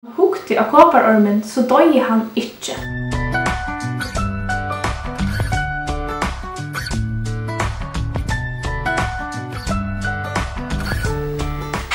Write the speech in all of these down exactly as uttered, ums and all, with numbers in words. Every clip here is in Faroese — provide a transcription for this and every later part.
Hugdi á koparormin, so doyði hann ikki.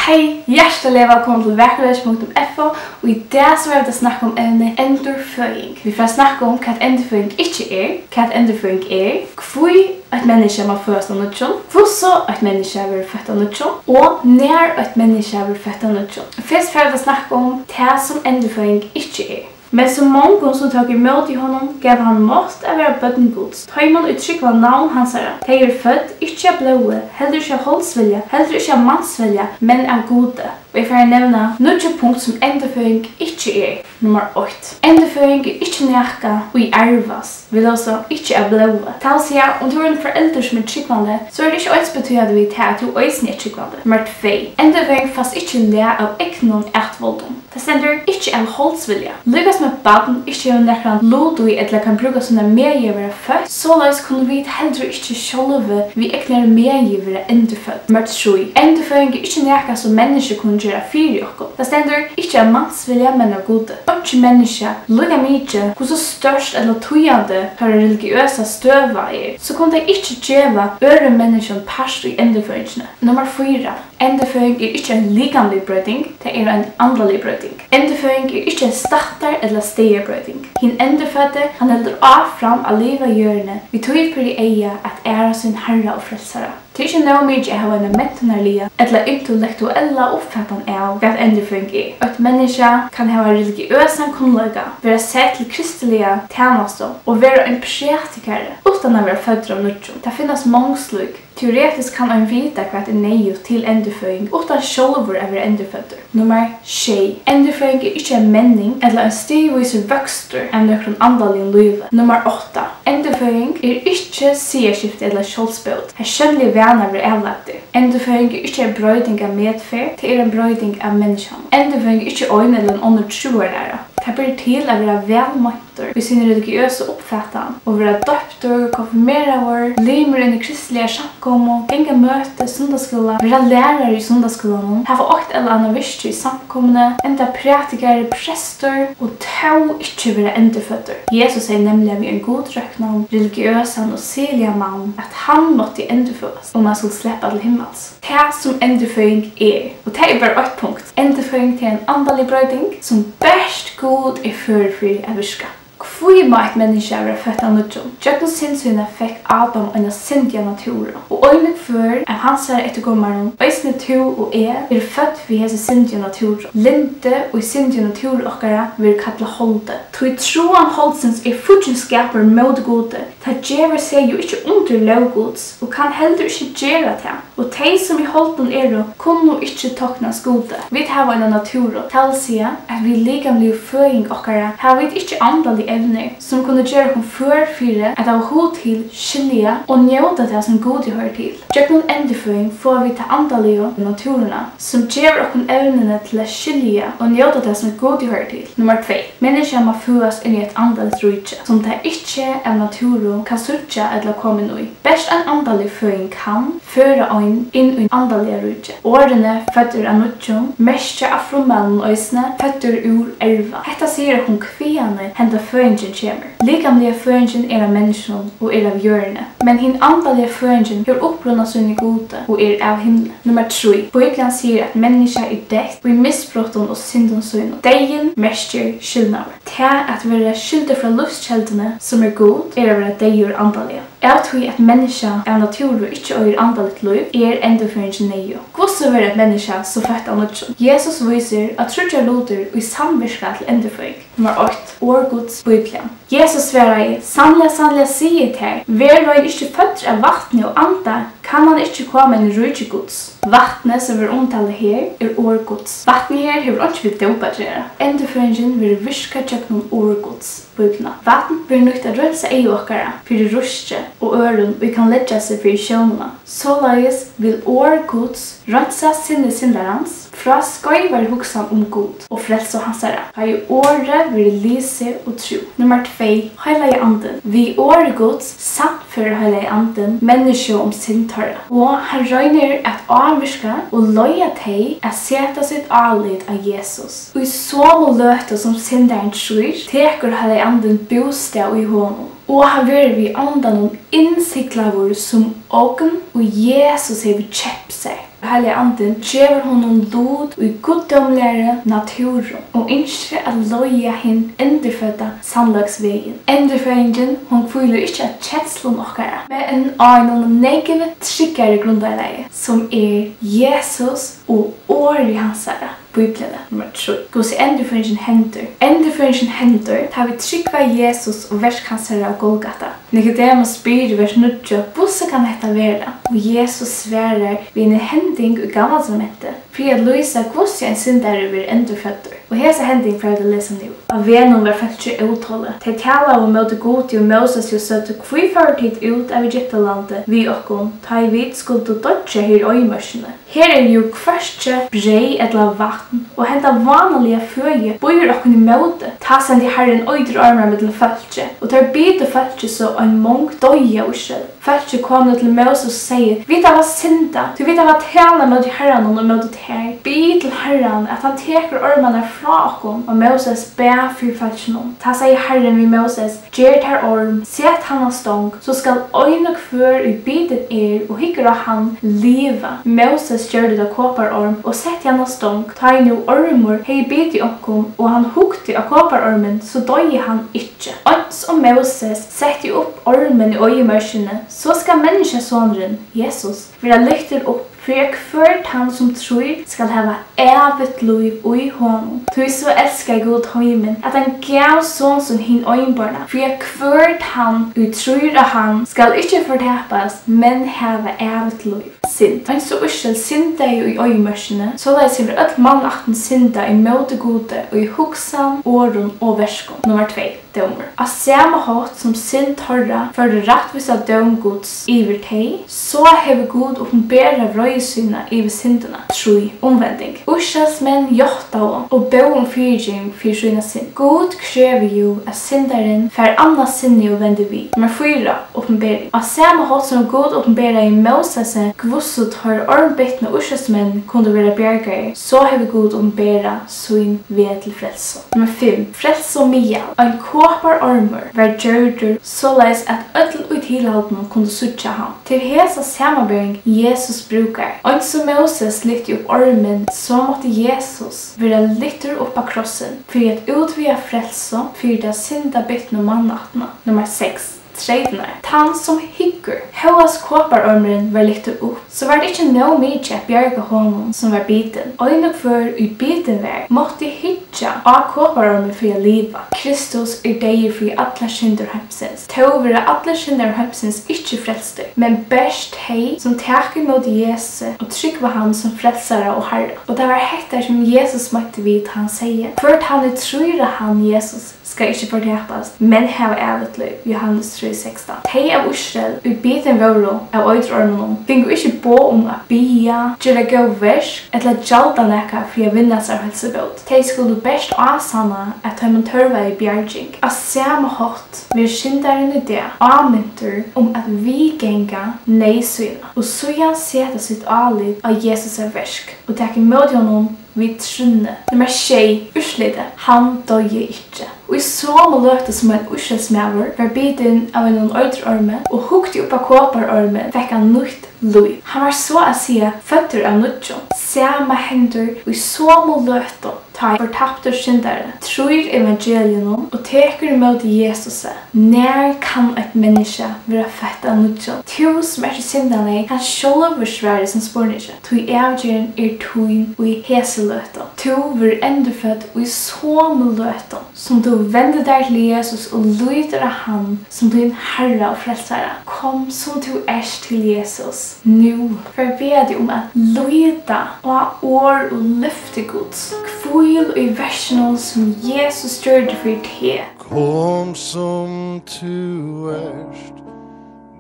Hey, hjartaliga vælkomin til vakurleiki punktum f o, og í dag so verður tað snakk um evnið endurføðing. Vit fara at snakka um, hvat endurføðing ikki er, hvat endurføðing er, hví eitt menniskja má føðast av nýggjum, hvussu eitt menniskja verður føtt av nýggjum og nær eitt menniskja verður føtt av nýggjum. Fyrst fara vit at snakka um tað, sum endurføðing ikki er. Men so mongum, sum tóku ímóti honum, gav hann mátt at verða børn Guds, teimum, ið trúgva á navn hansara. Tey eru fødd, ikki av blóði, heldur ikki av holdsvilja, heldur ikki av mansvilja, men av Gudi. Og eg fari at nevna níggju punkt, sum endurføðing ikki er. Nummar eitt. Endurføðing er ikki nakað, ið arvast. Vit lesa ikki av blóði. Tað vil siga, um tú hevur ein foreldur, sum er trúgvandi, so er tað ikki einsbetýðandi við tað, at tú eisini ert trúgvandi. Nummar tvey. Endurføðing fæst ikki í lag av egnum atvoldum. Tað stendur ikki av holdsvilja. Líka sum eitt barn ikki hevur nakran lut í ella kann brúka sína megi at verða føtt, soleiðis kunnu vit heldur ikki sjálvi við egnari megi verða endurfødd. Nummar trý. Endurføðing er ikki nakað, sum menniskju kunnu gera fyri okkum. Tað stendur ikki av mansvilja, men av Gudi. Einki menniskja, líka mikið hvussu stórt ella týðandi teirra religiøsa støða er, so kunnu tey ikki geva øðrum menniskjum part í endurføðingini. Nummar fýra. Endurføðing er ikki ein likamlig broyting, tað er ein andalig broyting. Endurføðing er ikki ein stættar- ella staðarbroyting. Hin endurføddi, hann heldur áfram at liva á jørðini, við tí fyri eyga at æra sín Harra og Frelsara. Tað er ikki nóg mikið at hava eina mentanarliga ella intellektuella uppfatan av, hvat endurføðing er. Eitt menniskja kann hava religiøsan kunnleika, vera sett til kristiliga tænastu og vera ein prædikari uttan at vera føddur av nýggjum. Tað finnast mong slík. Teoretiskt kann ein vita, hvat er neyðugt til endurføðing, uttan sjálvur at vera endurføddur. Nummar sjey. Endurføðing er ikki ein menning ella ein stigvísur vøkstur av nøkrum andaligum lívi. Nummar átta. Endurføðing er ikki siðaskifti ella sjálvsbót, har sjónliga vanar verða avlagdir. Endurføðing er ikki ein broyting av medferð, tað er ein broyting av menniskjanum. Endurføðing er ikki ein ella ein onnur trúarlæra. Tað ber til at vera væl meintur í síni religiøsu uppfatan og vera doyptur, konfirmeraður, limur í eini kristligari samkomu, ganga møti, sunnudagsskúla, vera lærari í sunnudagsskúlanum, hava eitt ella annað virki í samkomuni, enda prædikari, prestur og tó ikki vera endurføddur. Jesus segði nemliga við ein gudrøktan, religiøsan og seligan mann, at hann mátti endurføðast, um hann skuldi sleppa til himmals. Tað, sum endurføðing er, og tað er bara eitt punkt. Endurføðing, tað er ein andalig broyting, sum bert Gud er førur fyri at virka. Hví má eitt menniskja vera føtt av nýggjum? Gjøgnum synd sína fekk Adam eina syndiga natúru, og ein og hvør av hansara eftirkomarum, eisini tú og eg, eru fødd við hesi syndigu natúru. Lyndi í syndigu natúru okkara verður kallað holdið. Tí tráan holdsins er fíggindskapur móti Gudi. Tað gevur seg jú ikki undir lóg Guds og kann heldur ikki gera tað. Og tey, sum í holdinum eru, kunnu ikki toknast Gudi. Vit hava eina natúru, tað vil siga, at við likamligu føðing okkara hava vit ikki andalig evnir, sum kunnu gera okkum før fyri at hava hug til, skilja og njóta tað, sum Gudi hoyrir til. Gjøgnum endurføðing fáa vit ta andaligu natúrina, sum gevur okkum evnini til at skilja og njóta tað, sum Gudi hoyrir til. Nummar tvey. Menniskjað má føðast inn í eitt andaligt ríki, sum tað ikki av natúru kann síggja ella koma inn í. Bert ein andalig føðing kann føra ein inn í andaliga ríkið. Orðini føddur av nýggjum merkja av frummælinum eisini føddur úr erva. Hetta sigur okkum, hvaðani henda føðingin kemur. Likamliga føðingin er av menniskjum og er av jørðini, men hin andaliga føðingin hevur uppruna sín í Gudi og er av himli. Nummar trý. Bíblian sigur, at menniskjað er deytt í misbrotum og syndum sínum. Deyðin merkir skilnaður. Tað at vera skildur frá lívskelduni, sum er Gud, er at vera deyður andaliga. Av tí at menniskjað av natúru ikki eigur andaligt lív, er endurføðingin neyðug. Hvussu verður eitt menniskja so føtt av nýggjum? Jesus vísir á tríggjar lutir í samvirka til endurføðing. Nummar eitt. Orð Guds, Bíblian. Jesus svaraði: Sanniliga, sanniliga, sigi eg tær, verður ein ikki føddur av vatni og anda, kann hann ikki koma inn í ríki Guds. Vatnið, sum verður umtalað her, er orð Guds. Vatnið her hevur einki við dóp at gera. Endurføðingin verður virkað gjøgnum orð Guds, Bíbliuna. Vatn verður nýtt at reinsa eygu okkara fyri ruski og øðrum, ið kann leggja seg fyri sjónina. Soleiðis vil orð Guds reinsa sinni syndarans, Frá skeivari hugsan um Gud og frelsu hansara, tá ið orðið verður lisið og trúð. Nummar tvey, Heilagi Andin. Við orði Guds sannførir Heilagi Andin menniskju um synd teirra, og hann roynir at ávirka og leiða tey at seta sítt álit á Jesus. Í somu løtu sum syndarin trýr, tekur Heilagi Andin bústað í honum, og hann verður við Andanum innsiglaður sum ogn, ið Jesus hevur keypt sær. Heilagi Andin gevur honum lut í guddómligari natúru og ynskir at leiða hin endurfødda sannleiksvegin. Endurføðingin, hon hvílir ikki á kenslum okkara, men á einum nógv tryggari grundarlagi, sum er Jesus og orðið hansara, Bíbliuni. Nummar trý. Hvussu endurføðingin hendir. Endurføðingin hendir, tá vit trúgva Jesus og verk hansara á Golgata. Nikodemus spyr í vers níggju: "Hvussu kann hetta vera?" Og Jesus svarar við eini hending í Gamla Testamenti, fyri at lýsa, hvussu ein syndari verður endurføddur. Og hesa hending fara vit at lesa nú. Á vegnum var fólkið ótolið. Tey talaðu móti Gudi og Mósesi og søgdu: "Hví fóru tit út av Egyptalandi við okkum, tá ið vit skuldu doyggja her í oyðimørkini? Her er jú hvørki breyð ella vatn, og henda vánaliga føði býður okkum ímóti." Tá sendi Harrin eiturormar millum fólkið, og teir bitu fólkið, so ein mong doyði av Ísrael. Fólkið kom nú til Móses og segði: "Vit hava syndað, tí vit hava talað móti Harranum og móti tær. Bið til Harran, at hann tekur ormarnar frá okkum." Og Móses bað fyri fólkinum. Tá segði Harrin við Móses: "Ger tær orm, set hann á stong, so skal ein og hvør, ið bitin er og hyggur á hann, liva." Móses gjørdi tá koparorm og setti hann á stong. Tá ið nú ormur hevði bitið onkrum, og hann hugdi á koparormin, so doyði hann ikki. Eins og Móses setti upp ormin í oyðimørkini, so skal Menniskjusonurin, Jesus, verða lyftur upp, fyri at hvør tann, sum trýr, skal hava ævigt lív í honum. Tí so elskaði Gud heimin, at hann gav Son sín hin einborna, fyri at hvør tann, ið trýr á hann, skal ikki fortapast, men hava ævigt lív. Synd. Eins og Ísrael syndaði í oyðimørkini, soleiðis hevur øll mannættin syndað ímóti Gudi í hugsan, orðum og verkum. Nummar tvey. Dómur. Á sama hátt sum synd teirra førdi rættvísa dóm Guds yvir tey, so hevur Gud opinberað vreiði sína yvir syndina. Trý. Umvending. Ísraelsmenn játtaðu og bóðu um fyrigeving fyri sína synd. Gud krevur jú, at syndarin fær annað sinni og vendir við. Nummar fýra. Opinbering. Á sama hátt sum Gud opinberaði Mósesi, hvussu teir ormbitnu Ísraelsmenn kundu verða bjargaðir, so hevur Gud opinberað sín veg til frelsu. Nummar fimm. Frelsumiðal. Ein koparormur var gjørdur soleiðis, at øll í tilhaldinum kundu síggja hann. Tað er hesa samanbering, Jesus brúkar. Eins og Móses lyfti upp ormin, so mátti Jesus verða lyftur upp á krossin, fyri at útvega frelsu fyri ta syndabitnu mannættina. Nummar seks. Treytirnar. Tann, sum hyggur, hóast koparormurin var lyftur upp, so var tað ikki nóg mikið at bjarga honum, sum var bitin. Ein og hvør, ið bitin var, mátti hyggja á koparormin fyri at liva. Kristus er deyður fyri allar syndir heimsins. Tó verða allir syndarar heimsins ikki frelstir, men bert tey, sum taka ímóti Jesusi og trúgva hann sum frelsara og Harra. Og tað var hetta, sum Jesus meinti við, tá hann segði: "Hvør tann, ið trýr á hann, Jesus, skal ikki fortapast, men hava ævigt lív." Jóhannes trý sekstan. Tey av Ísrael, ið bitin vóru av eiturorminum, fingu ikki boð um at biðja, gera góð verk ella gjalda nakað fyri at vinna sær heilsubót. Tey skuldu bert ásanna, at teimum tørvaði bjarging. Á sama hátt verður syndarin í dag ámintur um at viðganga neyð sína og síðan seta sítt álit á Jesusar verk og taka ímóti honum við trúnni. Nummar sjey, úrslitið. Hann doyði ikki. Í somu løtu sum ein ísraelsmaður var bitin av einum eiturormi og hugdi upp á koparormin, fekk hann nýtt lív. Hann var so at siga føddur av nýggjum. Sama hendir í somu løtu, tá ein fortaptur syndari trýr evangeliinum og tekur ímóti Jesusi. Nær kann eitt menniskja vera føtt av nýggjum? Tú, sum ert í syndaneyð, kanst sjálvur svara hesum spurningi, tí avgerðin er tín í hesi løtu. Tú verður endurfødd í somu løtu, sum tú vendir tær til Jesus og lítur á hann sum tín Harra og Frelsara. Kom, sum tú ert, til Jesus nú. Far, eg biði teg um at líta á orð og løfti Guds. Hvíl í verkinum, sum Jesus gjørdi fyri teg. Kom, sum tú ert,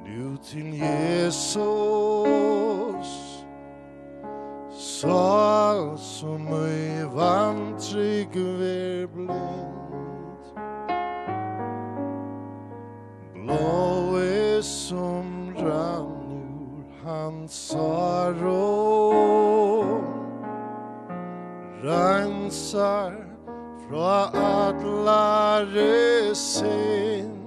nú til Jesus. Sál sum í vantrúgv er blind, blóðið sum rann úr hans sárum, reinsar frá allari synd.